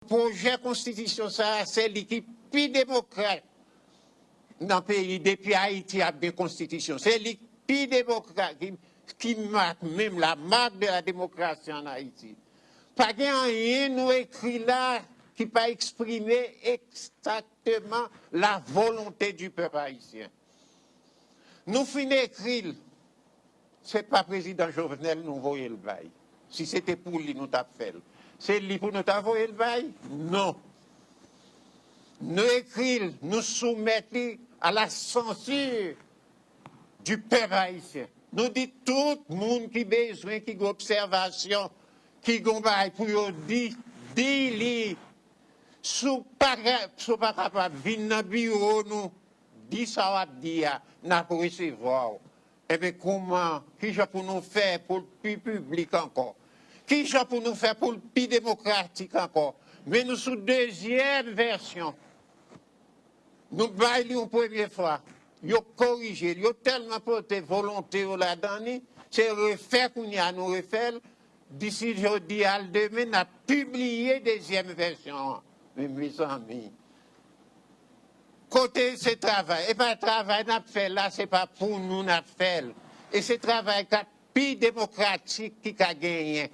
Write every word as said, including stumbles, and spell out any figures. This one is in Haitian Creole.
Pwojè konstitisyon sa a, se li ki pi demokrat nan peyi depi Ayiti ap gen konstitisyon. Se li ki pi demokrat, ki, ki mak menm la marque de la démocratie en Haïti. Pa gen anyen nou ekri la ki pa eksprime eksakteman la volonte du peuple haïtien. Nou fin ekri l, se pa prezidan Jovenel nou voye l bay. Si se te pou li nou t ap fè l. Se li pou nou ta voye l bay? Non. Nou ekri l, nou soumèt li à la censure du peuple haïtien. Nou di tout moun ki bezwen, ki gen obsèvasyon, ki gen bagay pou yo di, di li. Si w pa, si w pa kapab vin nan biwo nou, di sa w ap di a, n ap resevwa w. Ebyen, kouman, kijan pou nou fè pou l pi piblik ankò? Kijan pou nou fè pou l pi demokratik ankò? Men nou sou dezyèm vèsyon. Nou bay li yon premye fwa. Yo korije l. Yo tèlman pote volonte yo ladan li, se refè kounye a nou refè l. Disi jodi a l demen, n ap pibliye dezyèm vèsyon an. Men mezanmi, kote se travay? E pa travay n ap fè la, se pa pou nou n ap fè l. E se travay k ap pi demokratik ki ka genyen.